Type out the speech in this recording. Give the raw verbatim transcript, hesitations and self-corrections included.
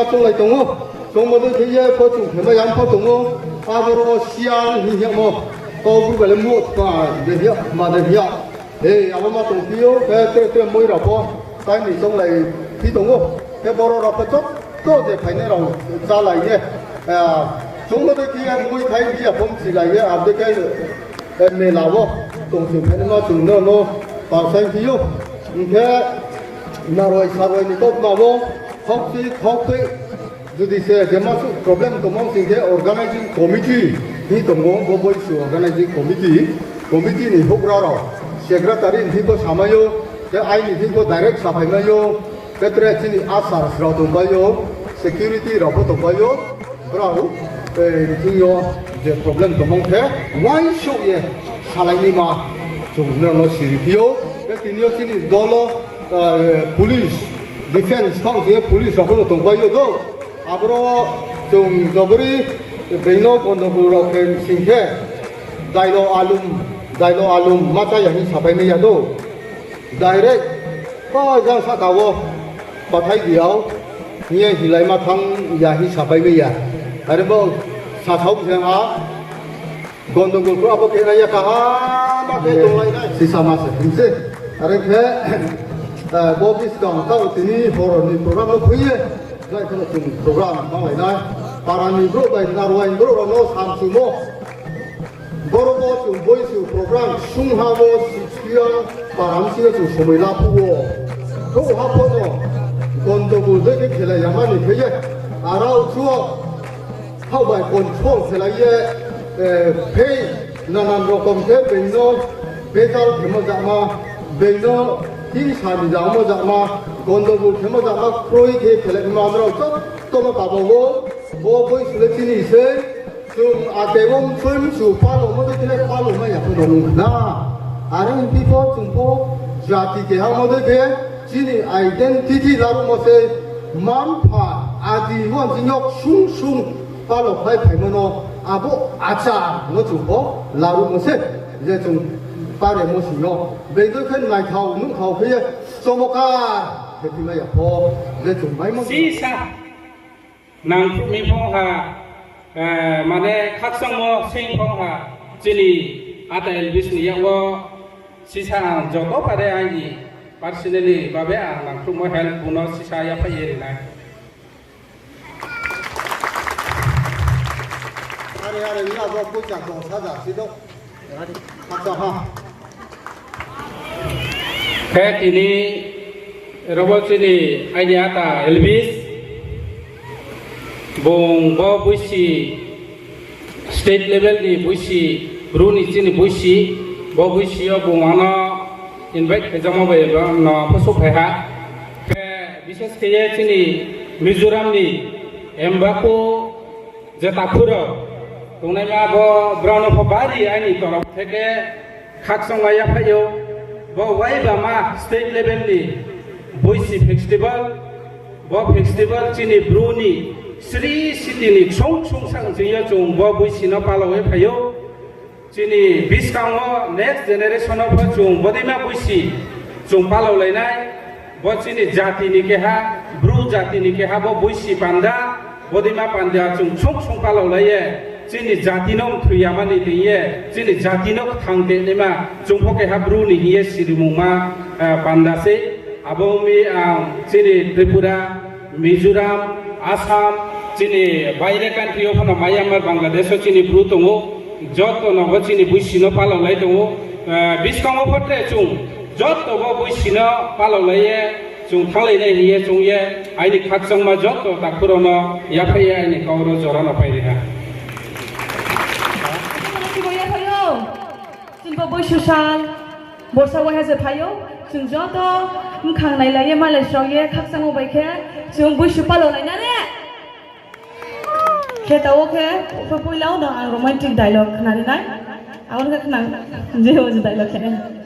Chounglai tong ou. Choungmo dei khe ye pho chung khe mai ya pho tong ou. Aboro Siang hing yamo. Kaubru bai le mo tma de hing ya, ma de hing ya. Ei, abo ma tongphi ou, khe tre tre moi rao pho, tai ni chounglai phi tong ou. Khe boro rao pho joto je phainai rao chálai ye. Choungmo dei khe ye moi thai phi ya pho mchilai ye, abo dei khe, mela wo tong sing phainaima chung no no pasaing phi ou. Hing khe naroi saroi ni kautma wo, khakchi khakchi, judi se je masuh problem tongmo sing khe organizing committee hing tong ou, bo Boisu organizing committee, committee ni houhgra rao, secretary ni thing pho samai ou, khe aini thing pho direct saphaimai ou, khe tre chini usher rao tongpai ou, security rao pho tongpai ou, brao, thing yo je problem tongmo khe uaingsouh ye salainaima chung nrao no siri phi ou. Khe tini yo chini dol wo, police, defence thaoh khe police rao pho no tongpai ou do. Aboro chung jobori being no gondogol rao khe sing khe, dailo alum, dailo alum ma chá ya hing sapai mai ya do. Direct, ba jang sahka wo, bathai di yao, hing ye hilaima thanng ya hing sapai mai ya. Are bo sasao se ha, gondogol khe abo khe nai ya kaha, ma khe tonglai nai. Sisa ma se hing se. Are khe, bo buskang taoh tini hor ni program no khui ye, jai pho no chung program banglai nai. Para ni brouh bai narwai brouh rao no samchumo. Boro wo chung Boisu program sungha wo Siang para bsing yo chung somoi la phuh wo. Brouhha pho no gondogol dei khe khelai yama ni khe ye. Arao chuo thaoh bai control khelai ye, phei nanan rokom khe being no bejal khemo jama, being no hingsa ni jamo jama, gondogol khemo jama kroi khe khelai ma rao joto no kaba wo, bo Boisu le chini sei, chung ake wo mchoi mchu palaomo dei khe le palaomai ya pho no nung na. Are hing phi pho chung pho jati keha mo dei khe chini identity laruhmo sei, mma-mpha adi uansing yo ksung sung palao khlai phaimo no abo achar no chung pho laruhmo se, je chung paremo sing yo. Being dei khe naithao nuhthao khe ye chomoka khe phi mai ya pho, je chung maimo sisa nangkhruh mi phong ha, mane khakchangmo sing phong ha, chini ata Elvis ni yak wo sisa ang joto pare aini personally babe ang nangkhruhmo help bung no sisa yaphaih ye ri nai. Are are ni abo poicha dos hajar si do. Acha ha. Khe tini robo chini aini ata Elvis, bung bo boisi state level ni boisi, Bru ni chini boisi, bo boisi yo bung ano invite khe jamo bai no pho souhphai ha. Khe bishes khe ye chini Mizoram ni Mbako je takhu rao tongnaima bo brao no pho bari aini torop theke khakchangma yaphaih ou. Bo waibama state level ni boisi festival, bo festival chini Bru ni sri city ni ksung ksung sang ching yo chung bo boisi no palao ye phai ou. Chini buskang wo next generation no pho chung bodeima boisi chung palaolai nai. Bo chini jati ni keha, Bru jati ni keha bo boisi panda, bodeima panda chung ksung ksung palaolai ye chini jati no mthoi yama ni tei ye chini jati no kthang tei naima chung pho keha Bru ni hing ye sirimungma panda sei. Abo mi ang chini Tripura, Mizoram, Assam, chini baire country yo pho no Myanmar, Bangladesh wo chini Bru tong ou, joto no bo chini boisi no palaolai tong ou. Buskang wo pho tre chung joto bo boisi no palaolai ye chung thannglai nai hing ye chung ye aini khakchangma joto takhu rao no yaphaih ye aini kau ro jora no pai ri ha. Chini bo boisu sal, borsa waiha se phai ou, chung joto mkhang nailai ye malai srao ye khakchangmo bai khe chung boisu palaolai na ne. Khe taoh wo khe, poila wo no ang romantic dialogue khnari nai. Abo no khe khnang, je o je dialogue khe nai.